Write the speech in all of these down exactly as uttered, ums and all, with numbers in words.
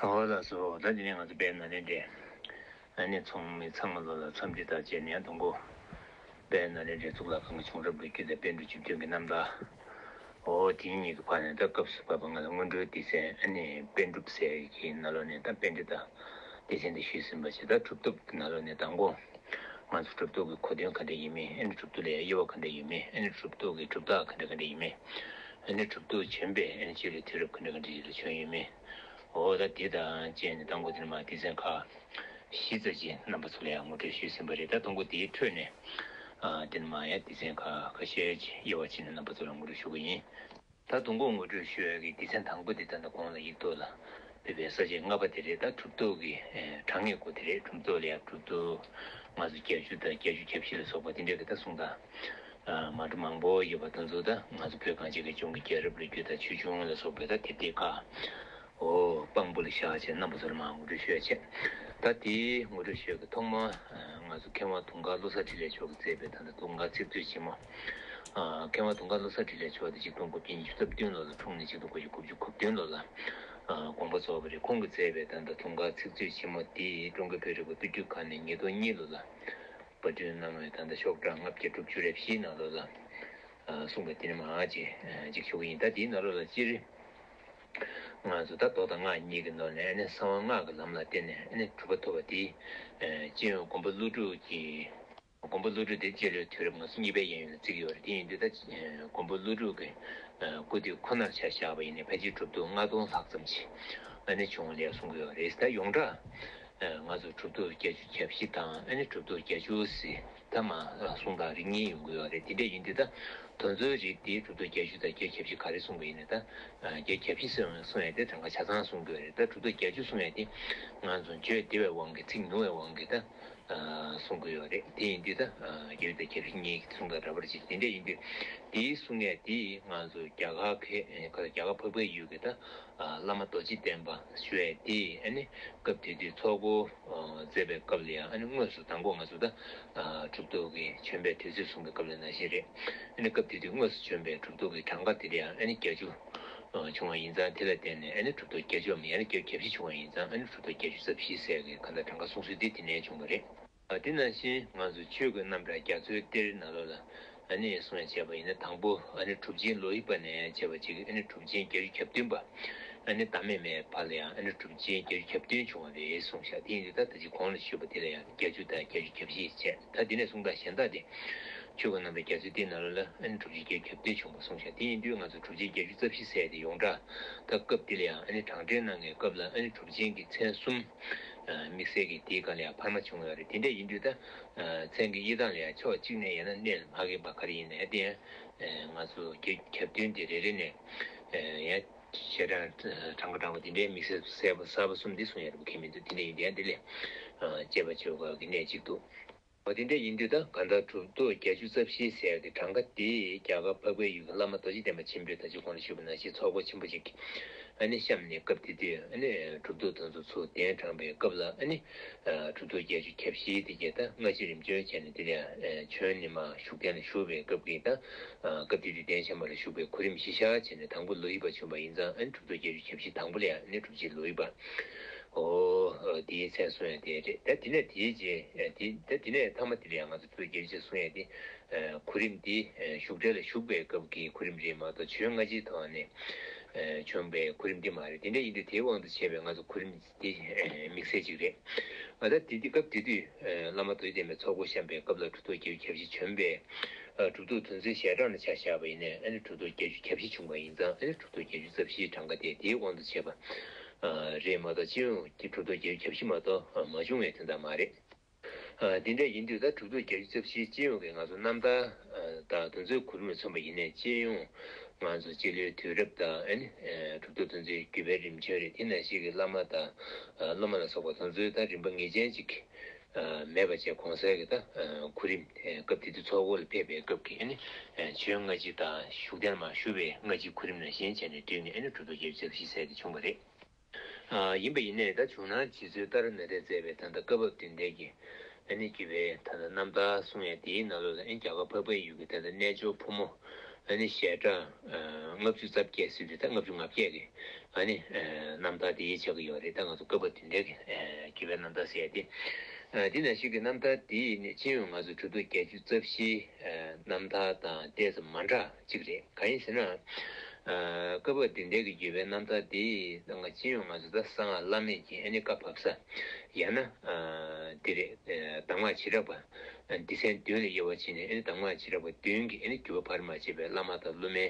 ཨོ་ལགས་སོ། ད་དེ་ནས་ང་ཚོ་དཔལ་ནཱ་ལེནྡྲའི་ཨ་ནི་ཚོགས་མི་ཚང་མ་ལོ་ལ་འཚམས་འདྲི་དང་བཅས་ནས་དང་པོ་དཔལ་ནཱ་ལེནྡྲའི་གཙུག་ལག་ཁང་གི་བྱུང་རབས་ལོ་རྒྱུས་དང་པཎ་གྲུབ་བཅུ་བདུན་གྱི་རྣམ་ཐར། ཨོ་དེ་གཉིས་ཀྱི་བར་ནས་ད་སྐབས་སུ་བབས་པ་ང་ལ་སྔོན་འགྲོའི་སྡེ་ཚན་ཨ་ནི་པཎ་གྲུབ་ཟེར་གྱི་ནང་ལོགས་ནས་ད་པཎྜི་ཏ་སྡེ་ཚན་དེ་ཞུས་ཟིན་པ་བྱས། ད་གྲུབ་ཐོབ་ཀྱི་ནང་ལོགས་ནས་དང་པོ་ང་ཚོ་གྲུབ་ཐོབ་ཀྱི་གོ་དོན་ག་འདྲ་ཡིན་མིན། ཨ་ནི་གྲུབ་ཐོབ་ལ་དབྱེ་བ་ག་འདྲ་ཡིན་མིན། ཨ་ནི་གྲུབ་ཐོབ་ཀྱི་གྲུབ་རྟགས་ག་འདྲ་ག་འདྲ་ཡིན་མིན། ཨ་ནི་གྲུབ་ཐོབ་བྱོན་པའི་ཨ་ནི་སྤྱི་ལོའི་དུས་རབས་ག་འདྲ་ག་འདྲ་ཞིག་ལ་བྱོན་ཡོད་མེད། འོ་ད་དེ་དང་བཅས་ནས་དང་པོ་དེ་ནས་མར་སྡེ་ཚན་ཁག་བཞི་ཙམ་ཅིག་རྣམ་པ་ཚོ་ལ་ཡང་ངོ་སྤྲོད་ཞུས་ཟིན་པ་རེད། ད་དང་པོ་དེའི་ཁྲོད་ནས་ཨ་དེ་ནས་མར་ཡང་སྡེ་ཚན་ཁག་ཁ་ཤས་ཅིག་དབྱེ་བ་ཕྱེ་ནས་རྣམ་པ་ཚོ་ལ་ངོ་སྤྲོད་ཞུ་གི་ཡིན། ད་དང་པོ་ངོ་སྤྲོད་ཞུ་ཡག་གི་སྡེ་ཚན་དང་པོ་དེ་ད་ལྟ་གོང་ལ་ཡིག་ཐོག་ལ་ཕེབས་པའི་ས་བཅད་ལྔ་པ་དེ་རེད། ད་གྲུབ་ཐོབ་ཀྱི་ཨེ་དྲང་ངེས་སྐོར་དེ་རེད། གྲུབ་ཐོབ་ལ་ཡང་གྲུབ་ཐོབ་ང་ཚོ་བརྒྱད་ཅུ་དང་བརྒྱད་ཅུ་གྱ་བཞི་ལ་སོགས་པ་དེ་འདྲ་གི་ད་གསུང་སྟངས་ཨ་མ་འདྲ་མང་པོ་ཡོད་པ་དེ་ཚོ་ད་ང་ཚོ་བོད་གངས་ཅན་གྱི་ལྗོངས་ཀྱི་རྒྱལ་རབས་ལོ་རྒྱུས་དང་ཆོས་འབྱུང་ལ་སོགས་པའི་ད་དེབ་ཐེར་ཁག་ཨོ་དཔང་པོ་ལ་བཞག་བྱས་རྣམ་པ་ཚོ་ལ་མར་ངོ་སྤྲོད་ཞུ་ཡ་བྱས། ད་དེའི་ངོ་སྤྲོད་ཞུ་ཡ་གི་ཐོག་མར་ཨ་ང་ཚོ་མཁས་དབང་དུང་དཀར་བློ་བཟང་འཕྲིན་ལས་མཆོག་གིས་མཛད་པའི་ད་ལྟ་དུང་དཀར་ཚིག་མཛོད་ཆེན་མོ། ཨ་མཁས་དབང་དུང་དཀར་བློ་བཟང་འཕྲིན་ལས་མཆོག་དེ་ཆིག་སྟོང་དགུ་བརྒྱ་ཉི་ཤུ་རྩ་བདུན་ལོ་ལ་འཁྲུངས་ནས་ཆིག་སྟོང་དགུ་བརྒྱ་དགུ་བཅུ་གོ་བདུན་ལོ་ལ་ཨ་དགོངས་པ་རྫོགས་པ་རེད། ཁོང་གིས་མཛད་པའི་ད་ལྟ་དུང་དཀར་ཚིག་མཛོད་ཆེན་མོ་དེ་ཀྲུང་གོའི་བོད་རིག་པ་དབུ་ཁྲིད་ཁང་ནས་ཉིས་སྟོང་གཉིས་ལོ་ལ་པར་སྐྲུན་གནང་བའི་ད་ལྟ་ཤོག་གྲངས་ལྔ་བརྒྱ་དྲུག་ཅུ་རེ་བཞིའི་ནང་ལོགས་ལ་ཨ་གསུངས་པ་དེ་ནས་མར་ཅིག་ཅིག་ཞུ་གི་ཡིན། ད་དེའི་ནང་ལོགས་ལ་སྤྱིར་ང་ཚོ་ད་མདོ་དང་སྔགས་གཉིས་ཀྱི་ནང་ནས་ཨ་ནི་གསང་བ་སྔགས་ཀྱི་ལམ་ལ་བརྟེན་ནས་ཨ་ནི་གྲུབ་པ་ཐོབ་པ་དེ་ཨ་སྤྱི་ཡོངས་མགོན་པོ་ཀླུ་སྒྲུབ་ཀྱི། མགོན་པོ་ཀླུ་སྒྲུབ་དེ་སྤྱི་ལོའི་དུས་རབས་ང་ཚོ་གཉིས་པའི་གཡས་གཡོན་ལ་བརྩི་གི་ཡོད་རེད། དེ་ཡིན་དུས་ད་ཨ་མགོན་པོ་ཀླུ་སྒྲུབ་ཀྱི་ཨ་སྐུ་དུས་ཁོ་ནར་ཆ་བཞག་པ་ཡིན་ན་ཕལ་ཆེར་གྲུབ་ཐོབ་ལྔ་སྟོང་ལྷག་ཙམ་ཅིག་ཨ་ནི་བྱུང་བ་ལ་གསུང་གི་ཡོད་རེད། ད་ཡོངས་གྲགས་ཨ་ང་ཚོ་གྲུབ་ཐོབ་བརྒྱད་ཅུ་གྱ་བཞི་དང་ཨ་ནི་གྲུབ་ཐོབ་བརྒྱད་ཅུ་ཟེར་ད་མར་གསུང་སྟངས་རིགས་གཉིས་ཡོང་གི་ཡོད་རེད། དེ་འདྲ་ཡིན་དུས་ད་དེ་ཚོའི་རིགས་དེ་གྲུབ་ཐོབ་བརྒྱད་ཅུ་དང་བརྒྱད་ཅུ་གྱ་བཞི་ག་རེ་གསུང་གི་ཡིན་ན། ད་ཨ་བརྒྱད་ཅུ་གྱ་བཞི་གསུང་གསུང་ཡ་དེ་གྲངས་ཀ་ཆ་ཚང་གསུང་གི་ཡོད་རེད། ད་གྲུབ་ཐོབ་བརྒྱད་ཅུ་གསུང་ཡ་དེ་ང་ཚོ་བརྗོད་བདེ་བའི་དབང་གིས་ཚིག་ཉུང་བའི་དབང་གིས་ད་ཨ་གསུང་གི་ཡོད་རེད། དེ་ཡིན་དུས་ད་ཨ་བརྒྱད་ཅུ་དང་གྱ་བཞི་གཉིས་ཀྱི་གསུང་སྟངས་འདྲ་པོ་རེད། དེ་འདྲ་ཡིན་དུས་དེའི་གསུང་ཡ་དེ་ང་ཚོ་རྒྱ་གར་གྱི་ཁ་རྒྱ་གར་འཕགས་པའི་ཡུལ་གྱི་ད་ཨ་བླ་མ་རྡོ་རྗེ་གདན་པ་ཞུ་ཡ་དེ་ཨ་ནི་སྐབས་དེ་དུས་ཚོགས་འཁོར་ཨ་མཛད་པའི་སྐབས་ལ་ཡང་ཨ་ནི་དངོས་སུ་དང་པོ་ང་ཚོ་ད་ཨ་གྲུབ་ཐོབ་ཀྱི་བྱོན་པའི་དུས་ཚོད་གསུང་པའི་སྐབས་ལ་ནང་བཞིན་རེད། ཨ་ནི་སྐབས་དེ་དུས་དངོས་སུ་བྱོན་པའི་གྲུབ་ཐོབ་ཀྱི་གྲངས་ཀ་དེ་ལ་ཡང་ཨ་ནི་བརྒྱད་ཅུ་ཨ་བྱུང་བ་ཡིན་ཙང་། དེ་ལ་བརྟེན་ནས་ཨ་ནི་གྲུབ་ཐོབ་བརྒྱད་ཅུའམ་ཡང་ན་བརྒྱད་ཅུ་གྱ་བཞི་བྱུང་བ་ཡིན་ཙང་། ཨ་ནི་གྲུབ་ཐོབ་བརྒྱད་ཅུ་རྩ་བཞི་ཟེར་གྱི་གང་ལྟར་གྲངས་ཀ་གསུང་སྲོལ་འདི་དེ་ནས་བྱུང་བ་རེད། ཨ་དེ་ནང་བཞིན་ང་ཚོ་ཆོས་ཀྱི་རྣམ་གྲངས་རྒྱ་མཚོའི་གཏེར་ནང་ལོགས་ལ་ཨ་ནི་གསུང་ཡ་བྱས་པ་ཡིན་ན། དང་པོ་ཨ་ནི་གྲུབ་ཆེན་ལོ་ཧི་པ་ནས་བྱས་པ་ཅིག་ཨ་ནི་གྲུབ་ཆེན་བརྒྱད་ཅུ་གྱ་བདུན་པ་ཨ་ནི་ཟླ་མེད་མའི་བར་ལ་ཡང་ཨ་ནི་གྲུབ་ཆེན་བརྒྱད་ཅུ་གྱ་བདུན་བྱུང་བ་རེད་གསུངས་ཤག་དེ་ཡིན་དུས་ད་ད་ཅི་གོང་ལ་ཞུས་པ་དེ་ལ་ཡང་བརྒྱད་ཅུ་དང་བརྒྱད་ཅུ་གྱ་བཞི་བྱས། ད་དེ་ནས་གསུང་སྟངས་གཞན་དག་དེ་ཆོས་ཀྱི་རྣམ་གྲངས་རྒྱ་མཚོའི་གཏེར་ནང་ལོགས་ལ་ཨ་ནི་གྲུབ་ཆེན་བརྒྱད་ཅུ་གྱ་བདུན་བྱུང་བ་གསུངས་ཤག་དེ་ཡིན་དུས་ང་ཚོ་གྲུབ་ཆེན་བརྒྱད་ཅུ་རྩ་བཞི་ཟེར་དེ་ཡོངས་གྲགས་ད་སྐབས་དེ་ལ་ཡང་ཨ་ནི་གྲངས་འདྲེན་གནང་མཁན་སྐབས་ལ་ཨ་ནི་གྲུབ་ཆེན་གྱི་མཚན་གསུམ་ཨ་དམིགས་བསལ་གྱི་དེའི་སྒང་ལ་ཡང་འཕར་མ་བྱུང་ཡོད་རེད། དེ་འདྲ་ཡིན་དུས་ད་ཨ་མཚན་གྱི་དབྱེ་སྟངས་ལ་ཡང་ཕྱོགས་གཅིག་ནས་ཡང་ན་གནད་ལ་མ་འགལ་བ་ག་རེ་ཡིན་ནའི་དེ་ཡང་ཨ་ང་ཚོ་བརྒྱད་ཅུ་གྱ་བདུན་དེ་རེ་རེ་ནས་ཨ་ཡང་བཤད་གྲངས་གྲངས་ཀ་གྲངས་པ་དེ་འདྲའི་དམིགས་བསལ་གསལ་པོ་གསར་པ་གསུམ་འདི་གསུང་ཡ་རེད་པ་གལ་མི་འདུག་དེ་འདྲ་ཡིན་དུས་ཡང་དེ་ལས་ཨ་དཔྱད་པ་བྱེད་དགོས་ཀྱི་གནད་གཅིག་འདུག་འོ་དེ་འདྲ་ཡིན་དུས་ད་གང་ལྟར་གྲུབ་ཐོབ་བརྒྱད་ཅུ་རྩ་བཞི་ཟེར་གྱི་གྲངས་ཀ་དེ་རྒྱ་གར་འཕགས་པའི་ཡུལ་གྱི་བླ་མ་རྡོ་རྗེ་གདན་པ་ཆེན་པོས་ད་ཅི་གོང་ལ་ཞུས་པ་ནང་བཞིན་ཚོགས་འཁོར་ཆེན་པོ་ཅིག་ཨ་ནི་བཤམས་ནས་སྐབས་དེ་དུས་ཨ་ནི་གྲུབ་ཐོབ་དེ་ཚོ་ཚུར་གདན་དྲངས་པའི་སྐབས་ལ་ཨ་ནི་གྲུབ་ཐོབ་བརྒྱད་ཅུ་གྱ་བཞི་དེ་གྱད་ད་སྔ་ཕྱི་རིམ་བྱོན་བྱས་ནས་དེ་ལ་བྱོན་ནས་མར་བཞུགས་གདན་ལ་བཞུགས་པའི་སྐབས་ཀྱི་ད་སྐབས་དེ་དུས་གདན་གཞན་པ་ལ་བཞུགས་པའི་གོ་རིམ་གཞི་བཞག་བྱས་ནས་དང་པོ་ལོ་ཧི་པ་བྱོན་པ་ཡིན་ཙང་ཨ་ནི་གྲུབ་ཐོབ་བརྒྱད་ཅུ་གྱ་བཞི་དང་པོ་ལ་ཡང་ཨ་ནི་གྲུབ་ཆེན་ལོ་ཧི་པ། ཨོ། དེའི་མཚན་གསུང་ཡ་དེ་རེད། ད་དེ་ནས་དེའི་རྗེས་དེ་ད་དེ་ནས་མཐའ་མ་དེ་ལ་ཡང་ང་ཚོ་ཐུགས་རྗེ་ཆེ་གསུང་ཡ་དེ་གོ་རིམ་དེ་བཞུགས་གྲལ་ལ་བཞུགས་པའི་སྐབས་ཀྱི་གོ་རིམ་རེད་མ་གཏོགས་བྱོན་སྔ་ཕྱིའི་ཐོག་ནས་བྱོན་པའི་གོ་རིམ་དེ་མ་རེད། དེ་འདྲ་ཡིན་དུས་དེའི་དབང་དུ་བྱས་པའི་ང་ཚོ་གོ་རིམ་དེ་དམིགས་བསལ་ཅིག་རེད། ཨ་ད་དེ་དུས་སྐབས་དེ་དུས་བླ་མ་རྡོ་རྗེ་གདན་པས་ཚོགས་འཁོར་བཤམས་པའི་སྐབས་ལ་གྲུབ་ཐོབ་བརྒྱད་ཅུ་གྱ་བཞི་བྱོན་པའི་གྲུབ་ཐོབ་དེ་ཚོའི་ཞལ་གྲངས་ལ་ཆ་བཞག་པ་ཡིན་ན་ཨ་ནི་གྲུབ་ཐོབ་བརྒྱད་ཅུ་གྱ་བཞི་བྱུང་བ་ཡིན་ཙང་ཨ་ནི་གྲུབ་ཐོབ་བརྒྱད་ཅུ་རྩ་བཞིའི་གྲངས་ཀ་དེ་དེའི་དབང་དུ་བྱས་པ། རེད་མ་གཏོགས་སྤྱི་ཡོངས་ཀྱི་གྲུབ་ཐོབ་བརྒྱད་ཅུ་གྱ་བཞི་མ་གཏོགས་མ་བྱུང་བའི་དོན་དག་མ་རེད། དེ་འདྲ་ཡིན་དུས་ད་གྲུབ་ཐོབ་བརྒྱད་ཅུ་རྩ་བཞི་སྤྱི་ཡོངས་ཀྱི་ང་ཚོ་རྣམ་ཐར་དང་དེ་ཚོའི་གོ་རིམ་ལ་མཚོན་པ་ཡིན་ནའི་སྤྱི་ཡོངས་ང་ཚོ་སྤྱི་ལོའི་དུས་རབས་དང་ཨ་ནི་གྲུབ་ཐོབ་དེ་ཚོའི་བརྒྱུད་པའི་རིམ་བྱོན་རེད། དེ་ནང་བཞིན་གྱི་བླ་མ་དང་སློབ་མ་ལ་སོགས་པ་དེ་ཚོའི་ད་རིམ་པ་ངེས་ཅན་ཅིག་མེད་པ་བཅས་གོང་གསལ་གྱི་ད་གོ་རིམ་སྐབས་དེ་དུས་ཚོགས་འཁོར་ལ་ཕེབས་པའི་སྐབས་ཀྱི་ཨ་ནི་བྱོན་སྔ་ཕྱི་དང་བཞུགས་གདན་མར་བཞུགས་པའི་སྔ་ཕྱི་གོ་རིམ་ནང་བཞིན་བྱས་ནས་བསྡུས་ནས་ཨ་ནི་གྲུབ་ཐོབ་བརྒྱད་ཅུ་རྩ་བཞི་ཟེར་དེ་བྱུང་བ་རེད། ཡིན་པ་ཡིན་ནའི་ད་བྱུང་ན་རྗེ་བཙུན་ཏཱ་ར་ནཱ་ཐས་མཛད་པའི་ད་ལྟ་བཀའ་བབས་བདུན་ལྡན་གྱི་ཨ་ནི་བརྒྱུད་པའི་ད་ལྟ་རྣམ་ཐར་གསུང་ཡ་དེའི་ནང་ལོགས་ལ་ཨ་ནི་རྒྱ་གར་འཕགས་པའི་ཡུལ་གྱི་ད་ལྟ་རྣལ་འབྱོར་ཕོ་མོ་ཨ་ནི་ཞལ་གྲངས་ལྔ་བཅུ་རྩ་བརྒྱད་ཟེར་དུས་ད་ལྔ་བཅུ་ང་བརྒྱད་ཀྱི་ ཨ་ནི་རྣམ་ཐར་དེ་ཆགས་ཀྱི་ཡོད་རེད། ད་ང་ཚོ་བཀའ་བབས་བདུན་ལྡན་གྱི་བརྒྱུད་པའི་རྣམ་ཐར་ཟེར་ཡ་དེ། དེ་ནང་བཞིན་གྱི་རྣམ་ཐར་དེ་ནི་སྤྱི་ཡོངས་ང་ཚོ་གྲུབ་ཐོབ་བརྒྱད་ཅུ་རྩ་བཞིའི་རྣམ་ཐར་དང་ཏོག་ཙམ་མ་འདྲ་ཅིག་རེད། གང་ཡིན་ཟེར་ན། བཀའ་བབས་བདུན་ལྡན་གྱི་བརྒྱུད་པའི་རྣམ་ཐར་དེ་ད་ང་སྤྱི་ཡོངས་ང་ཚོ་ད་གསང་སྔགས་བླ་མེད་ཀྱི་ཨ་ནི་བཀའ་བབས་ས་ཡང་ན་དེ་རེད། གདམས་ངག་བྱེ་བྲག་པ་སྡེ་ཚན་བདུན་ལ་དབྱེ་བ་ཕྱེ་ནས་ཨ་ནི་གདམས་ངག་བྱེ་བྲག་པ་བདུན་གྱི་ཨ་ནི་བརྒྱུད་པ་བར་མ་ཆད་པའི་བླ་མ་དང་སློབ་མའི་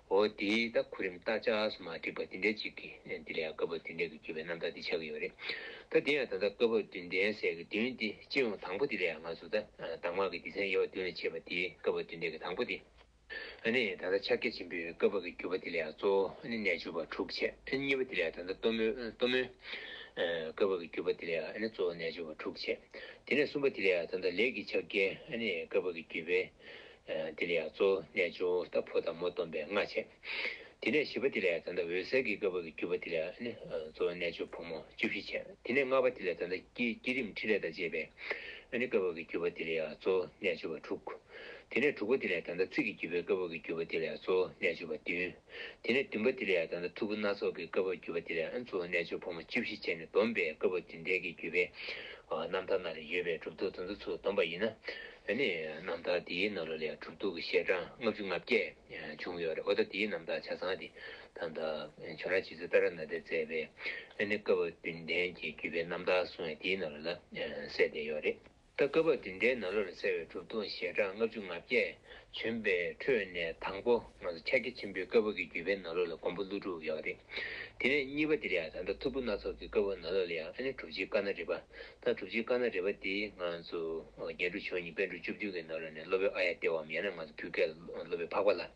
འོ་དེའི་ད་གོ་རིམ་རྟགས་ཆགས་སུ་མ་འགྲིག་པ་དེ་འདྲའི་ཅིག་གི་དེ་ལ་ཡང་བཀའ་བབས་བདུན་ལྡན་གྱི་བརྒྱུད་པའི་རྣམ་ཐར་དེ་ཆགས་ཀྱི་ཡོད་རེད། ད་དེ་ཡང་ད་ལྟ་བཀའ་བབས་བདུན་ལྡན་ཟེར་གྱི་བདུན་དེ་སྤྱི་ཡོངས་དང་པོ་དེ་ལ་ཡང་ང་ཚོ་ད་གདམས་ངག་གི་སྡེ་ཚན་དབྱེ་བ་བདུན་ལ་ཕྱེ་བ་དེ་བཀའ་བབས་བདུན་ལྡན་གྱི་དང་པོ་དེ། ཨ་ནི་ད་ལྟ་ཕྱག་རྒྱ་ཆེན་པོའི་བཀའ་བབས་ཀྱི་བརྒྱུད་པ་དེ་ལ་ཡང་གཙོ་བོ་ཨ་ནི་རྣལ་འབྱོར་པ་དྲུག་བྱས། ཨ་ནི་གཉིས་པ་དེ་ལ་ཡང་ད་ལྟ་གཏུམ་མོའི་གཏུམ་མོའི་བཀའ་བབས་ཀྱི་བརྒྱུད་པ་དེ་ལ་ཡང་ཨ་ནི་གཙོ་བོ་རྣལ་འབྱོར་པ་དྲུག་བྱས། དེ་ནས་གསུམ་པ་དེ་ལ་ཡང་ད་ལྟ་ལས་ཀྱི་ཕྱག་རྒྱའི་ཨ་ནི་བཀའ་བབས་ཀྱི་བརྒྱུད་པའི་དེ་ལ་ཡང་གཙོ་བོ་རྣལ་འབྱོར་ད་ཕོ་དང་མོ་སྡོམ་པའི་ལྔ་བྱས། དེ་ནས་བཞི་པ་དེ་ལ་ཡང་ད་ལྟ་འོད་གསལ་གྱི་བཀའ་བབས་ཀྱི་བརྒྱུད་པ་དེ་ལ་ཡང་ཨ་ནི་གཙོ་བོ་རྣལ་འབྱོར་ཕོ་མོ་བཅུ་བཞི་བྱས། དེ་ནས་ལྔ་པ་དེ་ལ་ཡང་ད་ལྟ་བསྐྱེད་བསྐྱེད་རིམ་ཕྲིན་ལས་དང་བཅས་པའི་ཨ་ནི་བཀའ་བབས་ཀྱི་བརྒྱུད་པ་དེ་ལ་ཡང་གཙོ་བོ་རྣལ་འབྱོར་པ་དྲུག་དེ་ནས་དྲུག་པ་དེ་ལ་ཡང་ད་ལྟ་ཚིག་གི་བརྒྱུད་པའི་བཀའ་བབས་ཀྱི་བརྒྱུད་པ་དེ་ལ་ཡང་གཙོ་བོ་རྣལ་འབྱོར་པ་བདུན། དེ་ནས་བདུན་པ་དེ་ལ་ཡང་ད་ལྟ་ཐུབ་པ་སྣ་ཚོགས་ཀྱི་བཀའ་བབས་བརྒྱུད་པ་དེ་ལ་ཡང་གཙོ་བོ་རྣལ་འབྱོར་ཕོ་མོ་བཅུ་བཞི་བྱས་ནས་བསྡོམས་པའི་བཀའ་བབས་བདུན་ལྡན་གྱི་བརྒྱུད་པའི་རྣམ་ཐར་ནང་ལ་ཡོད་པའི་གྲུབ་ཐོབ་དེ་ཚོ་ཚུར་བསྡོམས་པ་ཡིན་ན། ཨ་ནི་རྣམ་ཐར་དེའི་ནང་ལོགས་ལ་ཡང་གྲུབ་ཐོབ་ཀྱི་ཞལ་གྲངས་ལྔ་བཅུ་ང་བརྒྱད་བྱུང་ཡོད་རེད། འོ་ད་དེའི་རྣམ་ཐར་ཆ་ཚང་དེ་ད་ལྟ་ཇོ་ནང་རྗེ་བཙུན་ཏཱ་ར་ནཱ་ཐས་མཛད་པའི་ཨ་ནི་བཀའ་བབས་བདུན་ལྡན་གྱི་བརྒྱུད་པའི་རྣམ་ཐར་གསུང་ཡ་དེའི་ནང་ལོགས་ལ་གསལ་བསྡད་ཡོད་རེད། ད་བཀའ་བབས་བདུན་ལྡན་ནང་ལོགས་ལ་གསལ་བའི་གྲུབ་ཐོབ་ཞལ་གྲངས་ལྔ་བཅུ་ང་བརྒྱད་བྱོན་པའི་ཁྲོད་ནས་དང་པོ་ང་ཚོ་ཕྱག་རྒྱ་ཆེན་པོའི་བཀའ་བབས་ཀྱི་བརྒྱུད་པའི་ནང་ལོགས་ལ་མགོན་པོ་ཀླུ་སྒྲུབ་ཡོད་རེད། དེ་ནས་གཉིས་པ་དེ་ལ་ཡང་ད་ལྟ་ཐུབ་པ་སྣ་ཚོགས་ཀྱི་བཀའ་བབས་ནང་ལོགས་ལ་ཡང་ཨ་ནི་གྲུབ་ཆེན་ཀ་ན་རི་པ། ད་གྲུབ་ཆེན་ཀ་ན་རི་པ་དེ་ང་ཚོ་རྒྱན་དྲུག་མཆོག་གཉིས་པཎ་གྲུབ་བཅུ་བདུན་གྱི་ནང་ལོགས་ནས་སློབ་དཔོན་ཨཱརྱ་དེ་ཝའམ་ཡང་ན་ང་ཚོ་བོད་སྐད་སློབ་དཔོན་འཕགས་པ་ལྷ།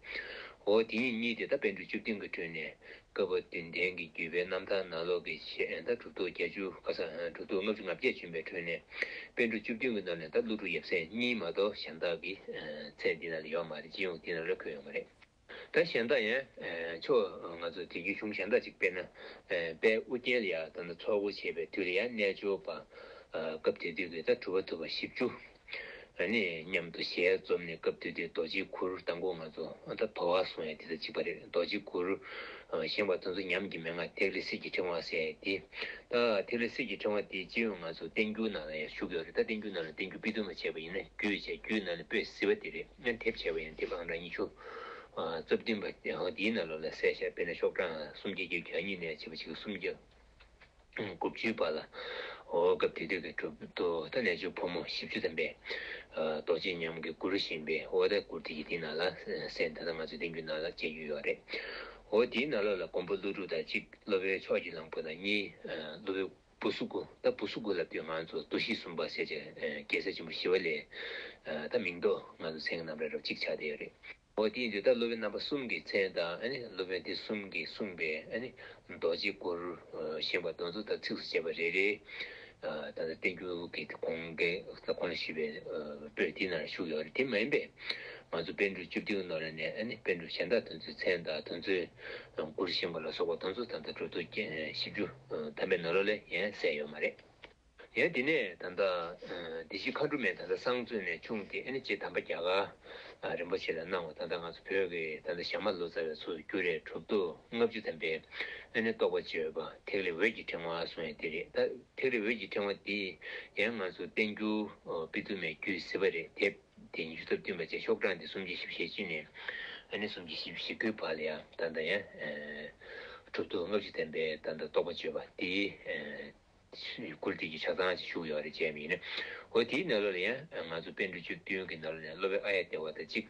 འོ་དེ་གཉིས་གཉིས་དེ་ད་པཎ་གྲུབ་བཅུ་བདུན་གྱི་ཁྲོད་ནས་བཀའ་བབས་བདུན་ལྡན་གྱི་བརྒྱུད་པའི་རྣམ་ཐར་ནང་ལོགས་ཀྱི་ཞལ་ད་གྲུབ་ཐོབ་བརྒྱད་ཅུ་ག་ས་གྲུབ་ཐོབ་ལྔ་བཅུ་ང་བརྒྱད་བྱོན་པའི་ཁྲོད་ནས་པཎ་གྲུབ་བཅུ་བདུན་གྱི་ནང་ནས་ད་ཀླུ་སྒྲུབ་ཡབ་སྲས་གཉིས་མ་གཏོགས་གཞན་དག་གི་མཚན་འདི་ནང་ལ་ཡོད་མ་རེད། སྤྱི་ཡོངས་འདི་ནང་ལ་འཁོད་ཡོད་མ་རེད། ད་གཞན་དག་ཡང་ཕྱོགས་ང་ཚོ་དེ་རྒྱུད་གཞུང་གཞན་དག་ཅིག་དཔེར་ན་དཔལ་ཨོ་རྒྱན་ལ་ཡང་ད་ལྟ་ཚོགས་འཁོར་བྱེད་པའི་དུས་ལ་ཡང་རྣལ་འབྱོར་པ་སྐབས་དེ་དུས་ཀྱི་ད་གྲུབ་པ་ཐོབ་པ་བཞི་བཅུ། ཨ་ནི་མཉམ་དུ་ཞལ་འཛོམས་ནས་སྐབས་དེ་དུས་རྡོ་རྗེའི་གུར་དང་པོ་ང་ཚོ་ད་དོ་བ་གསུང་ཡ་དེ་དང་གཅིག་པ་རེད། རྡོ་རྗེའི་གུར་བཞེངས་པ་དེ་ཚོ་ཉམས་ཀྱི་མན་ངག་ཐིག་ལེ་གསེར་གྱི་ཕྲེང་བ་ཟེར་ཡ་དེ། ད་ཐིག་ལེ་གསེར་གྱི་ཕྲེང་བ་དེ་སྤྱི་ཡོངས་ང་ཚོ་བསྟན་འགྱུར་ནང་ལ་ཡང་བཞུགས་ཡོད་རེད། ད་བསྟན་འགྱུར་ནང་ལ་བསྟན་འགྱུར་དཔེ་དུ་མ་བྱས་པ་ཡིན་ན་རྒྱུད་བྱས་རྒྱུད་ནང་ལ་དཔེ་གཟི་བ་དེ་རེད། ཨ་དེབ་བྱས་པ་ཡིན་ན་དེབ་ཨང་གྲངས་ཉི་ཤུ་རྩ་བདུན་པ་དེའི་ནང་ལོགས་ལ་གསལ་བཤད་དཔེར་ན་ཤོག་གྲངས་སུམ་བརྒྱ་བརྒྱད་ཅུ་གྱ་གཉིས་ནས་བྱས་པ་ཞིག་སུམ་བརྒྱ། དགུ་བཅུའི་བར་ལ། འོ་སྐབས་དེ་དུས་ཀྱི་གྲུབ་ཐོབ་ད་རྣལ་འབྱོར་ཕོ་མོ་བཞི་བཅུ་ཐམ་པས། རྡོ་རྗེ་ཉམས་ཀྱི་གུར་བཞེངས་པའི་འོ་ད་གུར་དེ་ཡི་དེའི་ནང་ལ་གསལ་ད་ལྟ་ང་ཚོའི་བསྟན་འགྱུར་ནང་ལ་མཇལ་རྒྱུ་ཡོད་རེད། འོ་དེའི་ནང་ལོགས་ལ་མགོན་པོ་ཀླུ་སྒྲུབ་དང་གཅིག་སློབ་དཔོན་ཕྱོགས་ཀྱི་གླང་པོ་དང་གཉིས། སློབ་དཔོན་བུ་སུ་ཀུ། ད་བུ་སུ་ཀུ་ལབ་དུས་ང་ཚོ་ཏུ་ཤྲི་སུམ་པ་ཟེར་བྱས་རྒྱལ་སྲས་ཆེན་པོ་ཞི་བ་ལྷའི་ད་མིང་འདོགས་ང་ཚོ་མཚན་གྱི་རྣམ་གྲངས་རབ་གཅིག་ཆགས་བསྡད་ཡོད་རེད། འོ་དེ་ཡིན་དུས་ད་སློབ་དཔོན་རྣམ་པ་གསུམ་གྱི་མཚན་དང་ཨ་ནི་སློབ་དཔོན་དེ་གསུམ་གྱིས་གསུངས་པའི་ཨ་ནི་རྡོ་རྗེ་གུར་བཞེངས་པ་དེ་ཚོ་ད་ཚིགས་སུ་བཅད་པ་རེ་རེ། ད་ལྟ་བསྟན་འགྱུར་གྱི་གོང་གི་ད་གོང་ལ་ཞུས་པའི་པོད་དེའི་ནང་ལ་བཞུགས་ཡོད་རེད། དེ་མ་ཡིན་པའི་ང་ཚོ་པཎ་གྲུབ་བཅུ་བདུན་ནང་ལ་ནས་ཨ་ནི་པཎ་གྲུབ་གཞན་དག་དེ་ཚོའི་མཚན་དང་དེ་ཚོའི་གུར་བཞེངས་པ་ལ་སོགས་པ་དེ་ཚོ་ད་ལྟ་གྲུབ་ཐོབ་བཞི་བཅུ་ཐམ་པའི་ནང་ལོགས་ལ་ཡང་གསལ་ཡོད་མ་རེད། ཡང་དེ་ནས་ད་ལྟ་སྡེ་བཞི་མཁའ་འགྲོ་མའི་ད་ལྟ་གསང་མཛོད་ནས་ཕྱུང་སྟེ་ཨ་ནི་རྗེ་དམ་པ་རྒྱ་གར་རིན་པོ་ཆེ་ལ་གནང་བ། ད་ལྟ་ང་ཚོ་བོད་ཀྱི་ད་ལྟ་ཞྭ་དམར་ལོ་ཙཱ་བའི་ཚོགས་བསྒྱུར་རེད། གྲུབ་ཐོབ་ལྔ་བཅུ་ཐམ་པའི་ཨ་ནི་རྟོགས་པ་བརྗོད་པ་ཐིག་ལེ་འོད་ཀྱི་ཕྲེང་བ་གསུང་ཡ་དེ་རེད། ད་ཐིག་ལེ་འོད་ཀྱི་ཕྲེང་བ་དེ་ཡང་ང་ཚོ་བསྟན་འགྱུར་པི་ཏུ་མའི་རྒྱུད་ཟེར་བ་རེད། དེབ་དེ་ཉི་ཤུ་རྩ་བདུན་པ་བཅས་ཤོག་གྲངས་དེ་སུམ་བརྒྱ་བཞི་བཅུ་ཞེ་གཅིག་ནས་ཨ་ནི་སུམ་བརྒྱ་བཞི་བཅུ་ཞེ་དགུའི་བར་ལ་ཡང་ད་ལྟ་ཡང་གྲུབ་ཐོབ་ལྔ་བཅུ་ཐམ་པའི་ད་ལྟ་རྟོགས་པ་བརྗོད་པ་དེ། སྐུལ་འདེད་ཀྱི་ཆ་ཚང་ཞིག་ཞུགས་ཡོད་རེད་བྱས་མིན། འོ་དེའི་ནང་ལོགས་ལ་ཡང་ང་ཚོ་པཎ་གྲུབ་བཅུ་བདུན་གྱི་ནང་ལོགས་ནས་སློབ་དཔོན་ཨཱརྱ་དེ་ཝ་དང་གཅིག་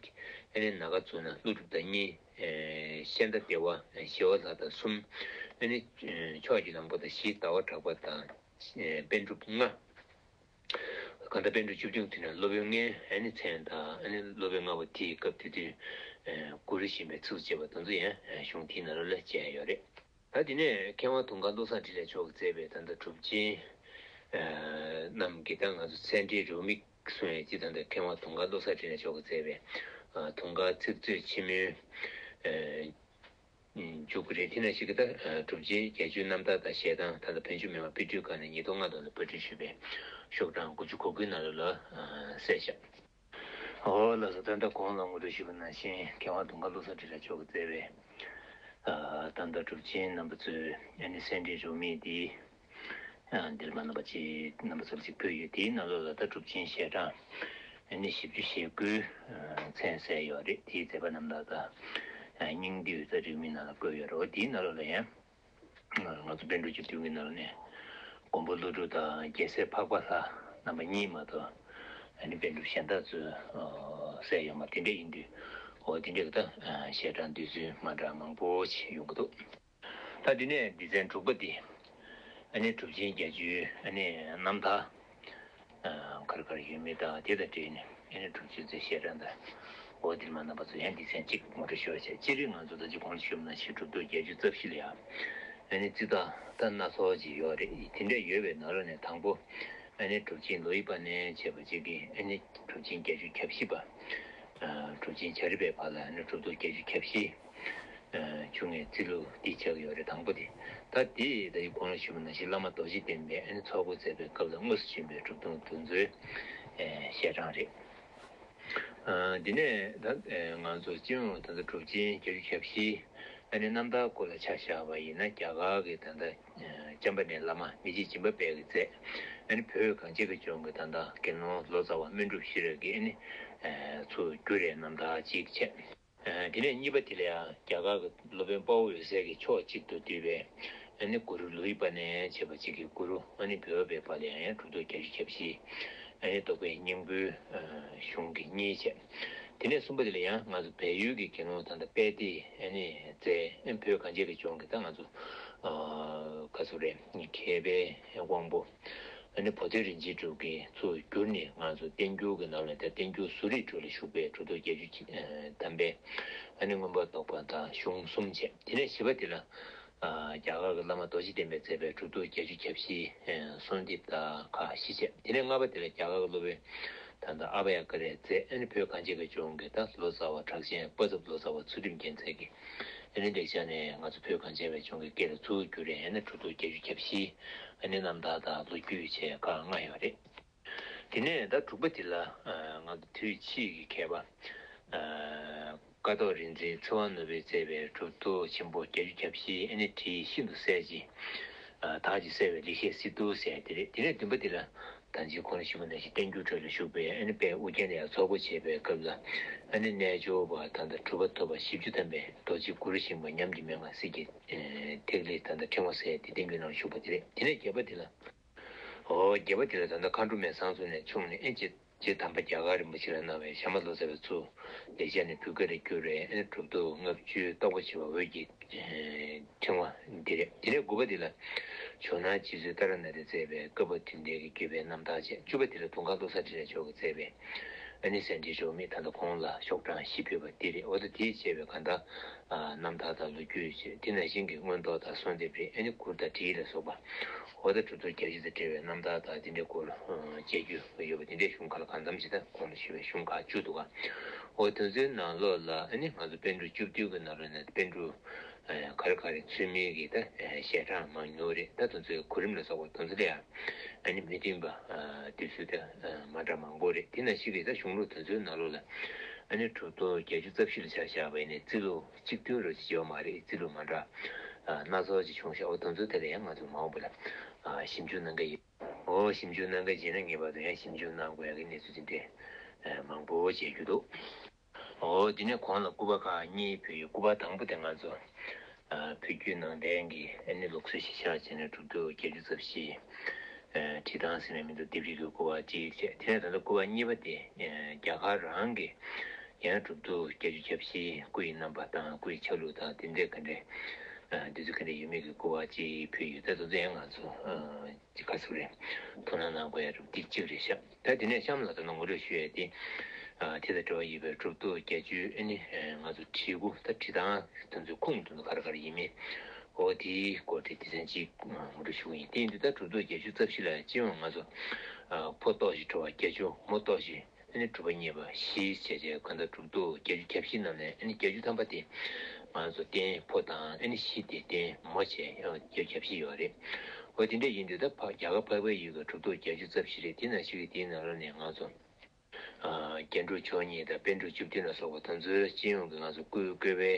ཨ་ནི་ནཱ་ག་ཙུ་ན་ཀླུ་སྒྲུབ་དང་གཉིས། ཤཱནྟ་དེ་ཝ་ཞི་བ་ལྷ་དང་གསུམ། ཨ་ནི་ཕྱོགས་ཀྱི་གླང་པོ་དང་བཞི། ཟླ་བ་གྲགས་པ་དང་པཎ་གྲུབ་ལྔ། གང་ལྟར་པཎ་གྲུབ་བཅུ་བདུན་དེ་ནས་སློབ་དཔོན་ལྔའི་ཨ་ནི་མཚན་དང་ཨ་ནི་སློབ་དཔོན་ལྔ་པོ་དེའི་སྐབས་དེ་དུས་གུ་རུ་ཞེས་པའི་ཚིགས་སུ་བཅད་པ་དེ་ཚོ་ཡང་གཞུང་དེའི་ནང་ལོགས་ལ་མཇལ་ཡོད་རེད། ད་དེ་ནས་མཁས་དབང་དུང་དཀར་བློ་བཟང་འཕྲིན་ལས་མཆོག་གིས་མཛད་པའི་ད་ལྟ་གྲུབ་ཆེན་རྣམས་ཀྱི་ད་ང་ཚོ་ཚད་འབྲས་རེའུ་མིག་གསུང་ཡས་ཀྱི་ད་ལྟ་མཁས་དབང་དུང་དཀར་བློ་བཟང་འཕྲིན་ལས་མཆོག་གིས་མཛད་པའི་དུང་དཀར་ཚིག་མཛོད་ཆེན་མོའི་མཇུག་རེད། དེ་ནང་བཞིན་གྱི་ད་གྲུབ་ཆེན་བརྒྱད་ཅུའི་རྣམ་ཐར་དང་ཞལ་ཐང་ད་ལྟ་བོད་བརྒྱུད་མི་མང་དཔེ་སྐྲུན་ཁང་ནས་ཉིས་སྟོང་ལྔ་ལོ་ལ་པར་སྐྲུན་ཞུས་པའི་ཤོག་གྲངས་དགུ་བཅུ་གོ་དགུའི་ནང་ལོགས་ལ་གསལ་བཞག་འོ་ལགས་སོ། ད་ལྟ་གོང་ལ་ངོ་སྤྲོད་ཞུས་པ་ནང་བཞིན་མཁས་དབང་དུང་དཀར་བློ་བཟང་འཕྲིན་ལས་མཆོག་གིས་མཛད་པའི་ ད་ལྟ་གྲུབ་ཆེན་རྣམ་པ་ཚོས་ཨ་ནི་སེ་འབྲས་རོལ་མོ་འདི་འདིར་མ་རྣམ་པ་ཅིག་རྣམ་པ་ཚོར་ཅིག་ཕུལ་ཡོད། དེའི་ནང་ལོགས་ལ་ད་གྲུབ་ཆེན་ཞལ་གྲངས་ཨ་ནི་བཞི་བཅུ་ཞེ་དགུའི་མཚན་གསལ་ཡོད་རེད། དེའི་མཛད་པ་རྣམ་ཐར་དང་སྙིང་བསྡུས་ད་རིས་མེད་ནང་ལ་བཀོད་ཡོད་རེད། འོ་དེའི་ནང་ལོགས་ལ་ཡང་ང་ཚོ་པཎ་གྲུབ་བཅུ་བདུན་གྱི་ནང་ནས་མགོན་པོ་ཀླུ་སྒྲུབ་དང་རྒྱལ་སྲས་འཕགས་པ་ལྷ་རྣམ་པ་གཉིས་མ་གཏོགས་ཨ་ནི་པཎ་གྲུབ་གཞན་དག་ཚོས་གསལ་ཡོད་མ་རེད། དེ་འདྲ་ཡིན་དུས་འོ་དེ་འདྲ་གི་ད་ཞལ་གྲངས་འདོད་ཚུལ་མ་འདྲ་མང་པོ་ཞིག་ཡོང་གི་འདུག་ད་དེ་ནས་སྡེ་ཚན་དྲུག་པ་འདི་ཨ་ནི་གྲུབ་ཆེན་བརྒྱད་ཅུའི་ཨ་ནི་རྣམ་ཐར། ག་རེ་ག་རེ་ཡོད་མེད་དང་དེ་དང་འབྲེལ་ནས་ཨ་ནི་གྲུབ་ཆེན་ཚོའི་ཞལ་གྲངས་དང་། འོ་དེ་མ་རྣམ་པ་ཚོ་ཡང་སྡེ་ཚན་གཅིག་ངོ་སྤྲོད་ཞུ་བ་བྱས། སྤྱིར་ང་ཚོ་ད་ཅི་གོང་ཞུས་པ་ནང་བཞིན་གྲུབ་ཐོབ་བརྒྱད་ཅུ་རྩ་བཞི་ལ་ཡང་ཨ་ནི་རྩིས་རྟགས་ད་སྣ་ཚོགས་ཅིག་ཡོད་རེད། དེ་འདྲ་ཡོད་པའི་ནང་ལོགས་ནས་དང་པོ་ཨ་ནི་གྲུབ་ཆེན་ལོ་ཡི་པ་ནས་བྱས་པ་ཅིག་གིས་ཨ་ནི་གྲུབ་ཆེན་བརྒྱད་ཅུ་གྱ་བཞི་པ། གྲུབ་ཆེན་བྱ་རི་པའི་བར་ལ་ཨ་ནི་གྲུབ་ཐོབ་བརྒྱད་ཅུ་གྱ་བཞི། བྱུང་བའི་རྩིས་ལུགས་འདི་ཆགས་ཡོད་རེད། དང་པོ་དེ། ད་དེ་ད་ཡི་གོང་ལ་ཞུས་པ་ནང་བཞིན་བླ་མ་རྡོ་རྗེ་གདན་པས་ཨ་ནི་ཚོགས་འཁོར་མཛད་པའི་སྐབས་ལ་དངོས་སུ་བྱོན་པའི་གྲུབ་ཐོབ་དེ་ཚོའི་ཞལ་གྲངས་རེད། དེ་ནས་ད་ང་ཚོ་སྤྱི་ཡོངས་ད་ལྟ་གྲུབ་ཆེན་བརྒྱད་ཅུ་གྱ་བཞི་ཨ་ནི་རྣམ་ཐར་སྐོར་ལ་ཆ་བཞག་པ་ཡིན་ན། རྒྱ་གར་གྱི་ད་ལྟ་ཅམ་པ་ནའི་བླ་མ་མི་རྗེ་སྦྱིན་པ་དཔལ་གྱིས་མཛད། ཨ་ནི་བོད་གངས་ཅན་གྱི་ལྗོངས་ཀྱི་ད་ལྟ་དགེ་སློང་ལོ་ཙཱ་བ་སྨིན་གྲུབ་ཤེས་རབ་ཀྱི་ཨ་ནི་ཚུར་བསྒྱུར་བའི་རྣམ་ཐར་གཅིག་བྱས། དེ་ནས་གཉིས་པ་དེ་ལ་ཡང་རྒྱ་གར་གྱི་སློབ་དཔོན་དཔའ་བོ་འོད་ཟེར་གྱིས་ཕྱོགས་གཅིག་ཏུ་བསྡུས་པའི་ཨ་ནི་གུ་རུ་ལོ་ཡི་པ་ནས་བྱས་པ་གཅིག་གིས་གུ་རུ་ཨ་ནི་བོད་པའི་བར་ལ་ཡང་ཡང་གྲུབ་ཐོབ་བརྒྱད་ཅུ་གྱ་བཞི། ཨ་ནི་རྟོགས་པའི་སྙིང་པོའི་གཞུང་གི་གཉིས་བྱས། དེ་ནས་གསུམ་པ་དེ་ལ་ཡང་ང་ཚོ་བལ་ཡུལ་གྱི་དགེ་སློང་ད་ལྟ་དཔལ་ལྡན་ཨ་ནི་མཛད། ཨ་ནི་བོད་གངས་ཅན་གྱི་ལྗོངས་ཀྱི་ད་ང་ཚོ་ག་ཚོད་རེད། མཁས་པའི་དབང་པོ། ཨ་ནི་བུ་སྟོན་རིན་ཆེན་གྲུབ་ཀྱིས་ཚུར་བསྒྱུར་ནས་ང་ཚོ་བསྟན་འགྱུར་གྱི་ནང་ལ་ད་བསྟན་འགྱུར་བཟོ་རིག་ཁྲོད་ལ་ཞུགས་པའི་གྲུབ་ཐོབ་བརྒྱད་ཅུ་གྱ་བདུན་པའི་ཨ་ནི་མངོན་པར་རྟོགས་པ་དང་གཞུང་གསུམ་བྱས། དེ་ནས་བཞི་པ་དེ་ལ་རྒྱ་གར་གྱི་བླ་མ་རྡོ་རྗེ་གདན་པས་མཛད་པའི་གྲུབ་ཐོབ་བརྒྱད་ཅུ་གྱ་བཞི་གསོལ་འདེབས་དང་ཁག་བཞི་བྱས། དེ་ནས་ལྔ་པ་དེ་ལ་རྒྱ་གར་གྱི་སློབ་དཔོན་ད་ལྟ་ཨ་བྷ་ཡ་ཀ་རས་མཛད། ཨ་ནི་བོད་གངས་ཅན་གྱི་ལྗོངས་ཀྱི་ད་ལོ་ཙཱ་བ་གྲགས་ཅན་པ་ཚབ་ལོ་ཙཱ་བ་ཚུལ་ཁྲིམས་རྒྱལ་མཚན་གྱིས། ཨ་ནི་ལེགས་སྦྱར་ནས་ང་ཚོ་བོད་གངས་ཅན་པའི་ལྗོངས་ཀྱི་སྐད་ལ་ཚུར་བསྒྱུར་བའི་ཨ་ནི་གྲུབ་ཐོབ་བརྒྱད་ཅུ་གྱ་བཞི། ཨ་ནི་རྣམ་ཐར་དང་ལོ་རྒྱུས་བཅས་ཁག་ལྔ་ཡོད་རེད། དེ་ནས་ད་དྲུག་པ་དེ་ལ་ང་ཚོ་དུས་ཕྱིས་ཀྱི་མཁས་པ་ཀཿཐོག་རིག་འཛིན་ཚེ་དབང་ནོར་བུས་མཛད་པའི་གྲུབ་ཐོབ་ཆེན་པོ་བརྒྱད་ཅུ་གྱ་བཞི། ཨ་ནི་བྲིས་ཤིན་ཏུ་གསལ་ཅིང་དག་ཅིང་གསལ་བའི་ལེགས་བཤད་སི་ཏུ་ཟེར་དེ་རེད། དེ་ནས་བདུན་པ་དེ་ལ། ད་ཅི་གོང་ལ་ཞུས་པ་ནང་བཞིན་བསྟན་འགྱུར་ཁྲོད་ལ་ཞུགས་པའི་ཨ་ནི་དཔལ་ཨུ་རྒྱན་ལ་ཡང་ཚོགས་གཙོ་བྱེད་པའི་སྐབས་ལ། ཨ་ནི་རྣལ་འབྱོར་པ་ད་ལྟ་གྲུབ་པ་ཐོབ་པ་བཞི་བཅུ་ཐམ་པའི་རྡོ་རྗེ་གུ་རུ་ཞིང་པ་ཉམས་ཀྱི་མན་ངག་གསེར་གྱི་ཐིག་ལེ་ད་ལྟ་ཕྲེང་བ་ཟེར་དེ་བསྟན་འགྱུར་ནང་ཞུགས་པ་དེ་རེད། དེ་ནས་བརྒྱད་པ་དེ་ལ། འོ་བརྒྱད་པ་དེ་ལ་ད་ལྟ་མཁའ་འགྲོ་མའི་གསང་གསུམ་ནས་ཕྱུང་ནས་ཨེ་རྗེ་རྗེ་དམ་པ་རྒྱ་གར་རིན་པོ་ཆེ་ལ་གནང་བའི་ཞྭ་དམར་ལོ་ཙཱ་བའི་ཚུལ་ལེགས་སྦྱར་ནས་བོད་སྐད་ལ་བསྒྱུར་བའི་ཨ་ནི་གྲུབ་ཐོབ་ལྔ་བཅུའི་རྟོགས་པ་བྱེ་བ་འོད་ཀྱི་ཕྲེང་བ་འདི་རེད། དེ་ནས་དགུ་པ་འདི་ལ་ཇོ་ནང་རྗེ་བཙུན་ཏཱ་ར་ནཱ་ཐས་མཛད་པའི་བཀའ་བབས་དོན་ལྡན་གྱི་བརྒྱུད་པའི་རྣམ་ཐར་བཅས། བཅུ་པ་འདི་ལ་དུང་དཀར་བློ་བཟང་འཕྲིན་ལས་མཆོག་གིས་མཛད་པའི་ཨ་ནི་སེ་འབྲས་རོལ་མོ་ད་ལྟ་གོང་ལ་ཤོག་གྲངས་བཞི་ཕུལ་བ་འདི་རེད། འོ་ད་དེས་བཅས་པའི་གང་ལྟར་རྣམ་ཐར་དང་ལོ་རྒྱུས་བཅས་དེ་ནང་བཞིན་གྱི་མངོན་རྟོགས་དང་གསོལ་འདེབས་རེད། ཨ་ནི་མགུར་དང་བྲིས་ལ་སོགས་པ། འོ་ད་གྲུབ་ཐོབ་བརྒྱད་ཅུ་དང་འབྲེལ་བའི་རྣམ་ཐར་དང་དེ་འདྲའི་སྐོར་ལ་མཇལ་རྒྱུ་ཡོད་པ་དེ་འདྲའི་གཞུང་ཁག་ལ་གང་འཚམ་ཞིག་དང་གོང་དུ་ཞུས་པའི་གཞུང་ཁག་བཅུ་འདུག་ག་འོ་དེ་ཚོའི་ནང་ལོགས་ལ་ཨ་ནི་ང་ཚོ་པཎ་གྲུབ་བཅུ་བདུན་གྱི་ནང་ལོགས་ནས་པཎ་གྲུབ་ག་རེ་ག་རེ་ཚུལ་མིན་གྱི་ད་ཞལ་གྲངས་མང་ཉུང་རེད། ད་དེ་ཚོའི་གོ་རིམ་ལ་སོགས་པ་དེ་ཚོ་ལ་ཡང་ཨ་ནི་མི་མཐུན་པ་དུས་ཚོད་ད་མ་འདྲ་མང་པོ་རེད། དེ་ནང་བཞིན་གྱི་ད་གཞུང་ལུགས་དེ་ཚོའི་ནང་ལོགས་ལ་ཨ་ནི་གྲུབ་ཐོབ་བརྒྱད་ཅུ་རྩ་བཞི་ལ་ཆ་བཞག་པ་ཡིན་ནའི་རྩིས་ལུགས་གཅིག་མཐུན་རོ་ཅིག་ཡོད་མ་རེད། རྩིས་ལུགས་མ་འདྲ་སྣ་ཚོགས་ཅིག་བྱུང་ཤག་འོ་དེ་ཚོ་དེ་ལ་ཡང་ང་ཚོ་མ་འོངས་པ་ལ་ཞིབ་འཇུག་གནང་གི་ཡིན། འོ་ཞིབ་འཇུག་གནང་གི་བྱས་ན་ངེས་པར་དུ་ཡང་ཞིབ་འཇུག་གནང་དགོས་ཡག་གི་གནས་ཚུལ་དེ་འདྲའི་མང་པོ་མཇལ་རྒྱུ་འདུག་འོ་དེ་ནས་གོང་ལ་སྐུ་པར་ཁག་གཉིས་ཕུལ་ཡོད། སྐུ་པར་དང་པོ་དེ་ང་ཚོ་ཕུལ་རྒྱུའི་ནང་ལྡན་གྱི་ཨ་ནི་ལུགས་སྲོལ་གཞིར་བཞག་བྱས་ནས་གྲུབ་ཐོབ་བརྒྱད་ཅུ་རྩ་བཞི་བྲིས་སྟངས་ཟེར་ནས་མི་འདུག་ལྡེབས་རིས་ཀྱི་སྐུ་པར་གཅིག་བྱས། དེ་ནས་ད་ལྟ་སྐུ་པར་གཉིས་པ་དེ་རྒྱ་གར་རང་གི་ཡང་གྲུབ་ཐོབ་བརྒྱད་ཅུ་གྱ་བཞི་སྐུ་ཡི་རྣམ་པ་དང་སྐུ་ཡི་ཆ་ལུགས་དང་དེ་འདྲའི་ག་འདྲའི་དུས་ཚོད་ག་འདྲའི་ཡོད་མེད་ཀྱི་སྐུ་པར་གཅིག་ཕུལ་ཡོད། ད་དེ་ཚོ་ཡང་ང་ཚོ་ཅིག་ག་ཚོད་རེད། ཐུགས་སྣང་གནང་དགོས་ཡ་རུ་འདི་གཅིག་རེད་ཤག་ད་དེ་ནས་གཤམ་ལ་ད་ནང་ངོ་སྤྲོད་ཞུ་ཡ་དེ། དེ་དང་འབྲེལ་བ་ཡོད་པའི་གྲུབ་ཐོབ་བརྒྱད་ཅུའི་ཨ་ནི་ང་ཚོ་བྲིས་སྐུ་ད་བྲིས་སྟངས་དེ་ཚོའི་ཁུངས་དེ་ཚོ་ག་རེ་ག་རེ་ཡིན་མིན། འོ་དེའི་སྐོར་དེ་སྡེ་ཚན་གཅིག་ངོ་སྤྲོད་ཞུ་གི་ཡིན། དེ་ཡིན་དུས་ད་གྲུབ་ཐོབ་བརྒྱད་ཅུ་རྩ་བཞི་ལ་སྤྱི་ཡོངས་ང་ཚོ་ཕོ་ཏོག་བཞི་གྲུ་པ་བརྒྱད་ཅུ། མོ་ཏོག་བཞི་ཨ་ནི་གྲུ་པ་གཉིས་པ་བཞི་བྱས་བྱས་གང་ལྟར་གྲུབ་ཐོབ་བརྒྱད་ཅུ་གྱ་བཞི་རྣམས་ནས་ཨ་ནི་བརྒྱད་ཅུ་ཐམ་པ་དེ་ང་ཚོ་རྟེན་ཕོ་དང་ཨ་ནི་བཞི་དེ་རྟེན་མོ་བྱས་བརྒྱད་ཅུ་གྱ་བཞི་ཡོད་རེད། འོ་དེ་འདྲ་ཡིན་དུས་ད་ཕ་རྒྱ་གར་འཕགས་པའི་ཡུལ་གྱི་གྲུབ་ཐོབ་བརྒྱད་ཅུ་རྩ་བཞི་རེད། དེ་ནང་བཞིན་གྱི་དེའི་ནང་ལོགས་ནས་ང་ཚོ་ རྒྱན་དྲུག་མཆོག་གཉིས་དང་པཎ་གྲུབ་བཅུ་བདུན་ལ་སོགས་པ་དེ་ཚོའི་སྤྱི་ཡོངས་ཀྱི་ང་ཚོ་བཀོད་བཀོད་པའི་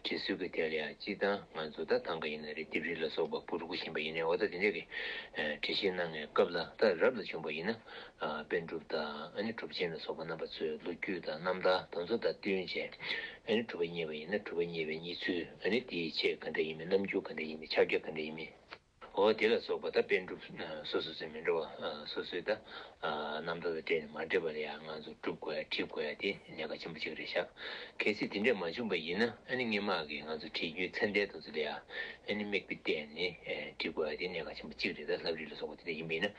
བྲིས་སྲོལ་གྱི་ཐད་ལ་ཡང་སྤྱིར་བཏང་ང་ཚོ་ད་ཐང་ག་ཡིན་ན་རེད། ལྡེབས་རིས་ལ་སོགས་པ་འབུར་རྐོ་བཞིན་པ་ཡིན་ནའི་འོ་ད་དེ་འདྲས་ཀྱི་འགྲེལ་བཤད་གནང་མཁན་སྐབས་ལ་ད་རབ་ལ་བྱུང་པ་ཡིན་ན་པཎ་གྲུབ་དང་ཨ་ནི་གྲུབ་ཆེན་ལ་སོགས་པ་རྣམ་པ་ཚོའི་ལོ་རྒྱུས་དང་རྣམ་ཐར་དེ་ཚོ་དང་བསྟུན་བྱས་ཨ་ནི་གྲུབ་པ་བརྙེས་པ་ཡིན་ན་གྲུབ་པ་བརྙེས་པའི་བརྙེས་ཚུལ། ཨ་ནི་དེའི་ཆེད་ག་འདྲ་ཡིན་མིན། རྣམ་འགྱུར་ག་འདྲ་ཡིན་མིན། ཕྱག་རྒྱ་ག་འདྲ་ཡིན་མིན། འོ་དེ་ལ་སོགས་པ་ད་པཎ་གྲུབ་སོ་སོ་སོའི་མི་འདྲ་བ་སོ་སོའི་ད་རྣམ་ཐར་དང་འབྲེལ་ནས་མ་འདྲེས་པ་ལ་ཡང་ང་ཚོ་སྒྲུབ་དགོས་ཡ་བྲི་དགོས་ཡ་དེ་གནད་འགག་ཆེན་པོ་གཅིག་རེད་ཤག་གལ་སྲིད་དེ་འདྲས་མ་བྱུང་པ་ཡིན་ན་ཨ་ནི་སྔོན་མ་གི་ང་ཚོ་བྲིས་རྒྱུའི་མཚན་ལྡན་དེ་ཚོ་ལ་ཡང་ཨ་ནི་དམིགས་པ་གཏད་ནས་བྲི་དགོས་ཡ་དེ་གནད་འགག་ཆེན་པོ་གཅིག་རེད། ད་ལྷ་བྲིས་ལ་སོགས་པ་དེ་འདྲས་ཡིན་པ་ཡིན་ན།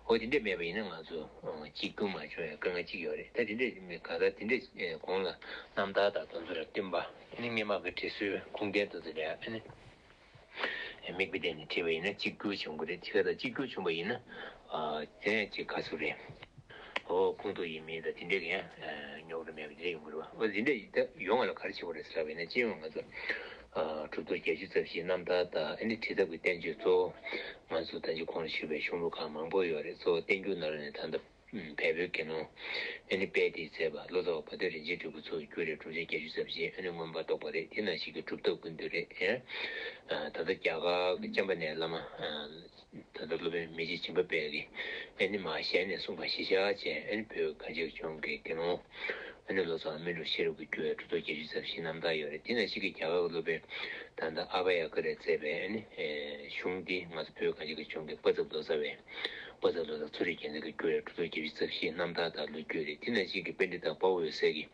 འོ་དེ་འདྲས་མེད་པ་ཡིན་ན་ང་ཚོ་གཅིག་གྱུར་མ་བྱུང་ཡ་དཀའ་ངལ་གཅིག་ཡོད་རེད། ད་དེ་འདྲས་ག་ད་དེ་འདྲས་གོང་ལ་རྣམ་ཐར་དང་དེ་ཚོ་ལ་བསྟུན་པ་ཨ་ནི་སྔོན་མ་གི་བྲིས་སྲོལ་ཁུངས་ལྡན་དེ་ཚོ་ལ་ཡང་ཨ་ནི། དམིགས་པ་གཏད་ནས་བྲིས་པ་ཡིན་ན་གཅིག་གྱུར་བྱུང་གི་རེད། དེ་ག་ད་གཅིག་གྱུར་བྱུང་པ་ཡིན་ན་ཨ་དེ་ཡང་གཅིག་ག་ཚོད་རེད། འོ་ཁུངས་གཏུགས་ཡིན་མིན་དང་དེ་འདྲས་ཀྱི་ཡང་རྙོག་དྲ་མེད་པ་དེ་འདྲས་ཡོང་གི་རེད་བ། འོ་དེ་འདྲས་ཡིན་ད་ཡོང་བ་ལ་ག་རེ་བྱེད་དགོས་རེད་ཟེར་ལབ་པ་ཡིན་ན་སྤྱི་ཡོངས་ང་ཚོ་གྲུབ་ཐོབ་བརྒྱད་ཅུ་རྩ་བཞིའི་རྣམ་ཐར་དང་ཨ་ནི་བྲིས་ཐབས་ཀྱི་བསྟན་བཅོས་གཙོ་བོ་ང་ཚོ་ད་ཅི་གོང་ལ་ཞུས་པའི་གཞུང་ལུགས་ཁག་མང་པོ་ཡོད་རེད། གཙོ་བོ་བསྟན་འགྱུར་ནང་ལ་ནས་ད་ལྟ། བལ་པོའི་དགེ་སློང་ཨ་ནི་དཔལ་ལྡན་མཛད་པ་ལོ་ཙཱ་བ་བ་དན་རིན་ཆེན་སྤྲུལ་སྐུ་ཚོ་བསྒྱུར་རེད། གྲུབ་ཆེན་བརྒྱད་ཅུ་རྩ་བཞི་ཨ་ནི་མངོན་པར་རྟོགས་པ་རེད། དེ་ནང་བཞིན་གྱི་གྲུབ་ཐོབ་ཀུན་འདུས་རེད། ད་ལྟ་རྒྱ་གར་གྱི་ཅམ་པ་ནའི་བླ་མ་ད་ལྟ་སློབ་དཔོན་མི་རྗེ་སྦྱིན་པ་དཔལ་གྱིས་ཨ་ནི་མར་ཞལ་ནས་གསུངས་པ་གཞིར་བཞག་བྱས་ཨ་ནི་བོད་གངས་ཅན་གྱི་ལྗོངས་ཀྱི་དགེ་སློང་ཨ་ནི་ལོ་ཙཱ་བ་སྨིན་དྲུག་ཤེས་རབ་ཀྱིས་བསྒྱུར་བའི་གྲུབ་ཐོབ་བརྒྱད་ཅུ་རྩ་བཞིའི་རྣམ་ཐར་ཡོད་རེད། དེ་ནང་བཞིན་གྱི་རྒྱ་གར་གྱི་སློབ་དཔོན་ད་ལྟ་ཨ་བྷ་ཡ་ཀ་རས་མཛད་པའི་ཨ་ནི་གཞུང་འདི་ང་ཚོ་བོད་གངས་ཅན་གྱི་ལྗོངས་ཀྱི་དཔལ་ཚབ་ལོ་ཙཱ་བས། དཔལ་ཚབ་ལོ་ཙཱ་ཚུལ་ཁྲིམས་རྒྱལ་མཚན་གྱིས་བསྒྱུར་བའི་གྲུབ་ཐོབ་བརྒྱད་ཅུ་རྩ་བཞིའི་རྣམ་ཐར་དང་ལོ་རྒྱུས་རེད། དེ་ནང་བཞིན་གྱི་པཎྜི་ཏ་དཔའ་བོ་འོད་ཟེར་གྱི་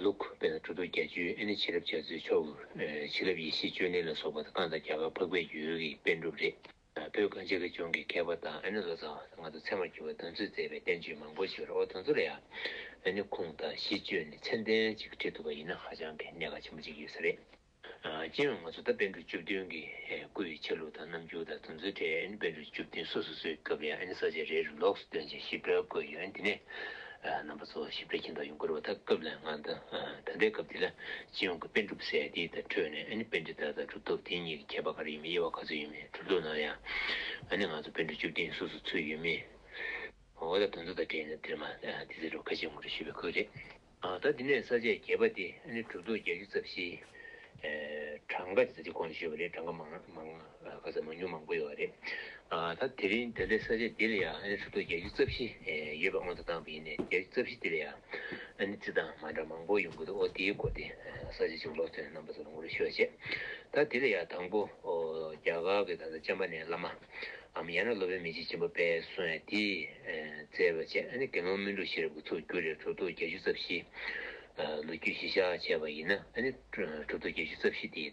ལུགས་དཔེར་ན་གྲུབ་ཐོབ་བརྒྱད་ཅུའི་ཨ་ནི་བྱིན་རླབས་རྒྱ་མཚོའི་མཆོག་བྱིན་རླབས་ཡེ་ཤེས་བཅུ་གླིང་ལ་སོགས་པ་དང་གང་ལྟར་རྒྱ་གར་འཕགས་པའི་ཡུལ་གྱི་པཎ་གྲུབ་རེད། བོད་གངས་ཅན་གྱི་ལྗོངས་ཀྱི་མཁས་པ་དང་ཨ་ནི་ལོ་ཙཱ་བ་དང་ང་ཚོ་ཚད་མར་གྱུར་པ་དེ་ཚོས་མཛད་པའི་བསྟན་བཅོས་མང་པོ་ཞིག་ཡོད་རེད། འོ་དེ་ཚོ་ལ་ཡང་ཨ་ནི་ཁུངས་དང་གཞི་བཅོལ་ནས་ཚད་ལྡན་ཅིག་བྲིས་ཐུབ་པ་ཡིན་ན་ཧ་ཅང་གི་གནད་འགག་ཆེན་པོ་ཅིག་ཡོད་ས་རེད། ཨ་སྤྱི་ཡོངས་ང་ཚོ་ད་པཎ་གྲུབ་བཅུ་བདུན་གྱི་ཨེ་སྐུ་ཡི་ཆ་ལུགས་དང་རྣམ་འགྱུར་དང་དེ་ཚོའི་གྲས་ཨ་ནི་པཎ་གྲུབ་བཅུ་བདུན་སོ་སོ་སོའི་སྐབས་ལ་ཨ་ནི་ས་བཅད་རེ་རེ་ལོགས་སུ་བཏོན་བྱས་ཞིབ་ཕྲ་བཀོད་ཡོད། ཨ་ནི་དེ་ནས་ཨ་རྣམ་པ་ཚོ་ཞིབ་ཕྲ་མཁྱེན་རྟོགས་ཡོང་གི་རེད་བ། ད་སྐབས་ལ་ང་ད་ཨ་ད་ལྟའི་སྐབས་འདི་ལ་སྤྱི་ཡོངས་ཀྱི་པཎ་གྲུབ་ཟེར་དེའི་ད་ཁྲོད་ནས་ཨ་ནི་པཎྜི་ཏ་དང་གྲུབ་ཐོབ་དེ་གཉིས་ཀྱི་ཁྱད་པར་ག་རེ་ཡོད་མེད། དབྱེ་བ་ག་ཚོད་ཡོད་མེད། གྲུབ་ཐོབ་ནང་ཡང་ཨ་ནི་ང་ཚོ་པཎ་གྲུབ་བཅུ་བདུན་སོ་སོ་ཚུད་ཡོད་མེད། འོ་ད་དོན་ཚོ་དང་འབྲེལ་ནས་དེར་མ་དེ་ཚོའི་རོགས་ཁ་ཤས་ངོ་སྤྲོད་ཞུས་པའི་ཁུལ་རེད། ཨ་ད་དེ་ནས་ས་བཅད་བརྒྱད་པ་དེ་ཨ་ནི་གྲུབ་ཐོབ་བརྒྱད་ཅུ་རྩ་བཞི། ཨེ་གྲངས་ཀ་དེ་ཚོ་གོང་ནས་ཞུས་པ་རེད། གྲངས་ཀ་མང་མང་ཨ་ག་ཚོད་མང་ཉུང་མང་པོ་ཡོད་རེད། ཨ་ད་དེ་རིང་ད་ལྟའི་ས་བཅད་འདི་ལ་ཡང་ཨ་ནི་གྲུབ་ཐོབ་བརྒྱད་ཅུ་རྩ་བཞི་ཨེ་ཡོད་པ་དབང་དུ་བཏང་པ་ཡིན་ནའི་བརྒྱད་ཅུ་རྩ་བཞི་འདི་ལ་ཡང་ཨ་ནི་རྩི་སྟངས་མ་འདྲ་མང་པོ་ཡོང་གི་འདུག་འོ་དེའི་སྐོར་དེ་ཨ་ས་བཅད་ཅིག་ལོགས་སུ་རྣམ་པ་ཚོ་ལ་ངོ་སྤྲོད་ཞུ་བ་བྱས། ད་དེ་ལ་ཡང་དང་པོ་ཨོ་རྒྱ་གར་གྱི་ད་ལྟ་ཅམ་པ་ནའི་བླ་མ། འམ་ཡང་ན་སློབ་དཔོན་མི་རྗེ་སྦྱིན་པ་དཔལ་གསུང་ཡ་དེས་ཨེ་མཛད་པ་བྱས། ཨ་ནི་དགེ་སློང་སྨིན་དྲུག་ཤེས་རབ་ཀྱིས་ཚུར་བསྒྱུར་རེ་གྲུབ་ཐོབ་བརྒྱད་ཅུ་རྩ་བཞི་ཨ་ལོ་རྒྱུས་གཞིར་བཞག་བྱས་པ་ཡིན་ན་ཨ་ནི་གྲུབ་ཐོབ་བརྒྱད་ཅུ་རྩ་བཞི་དེ་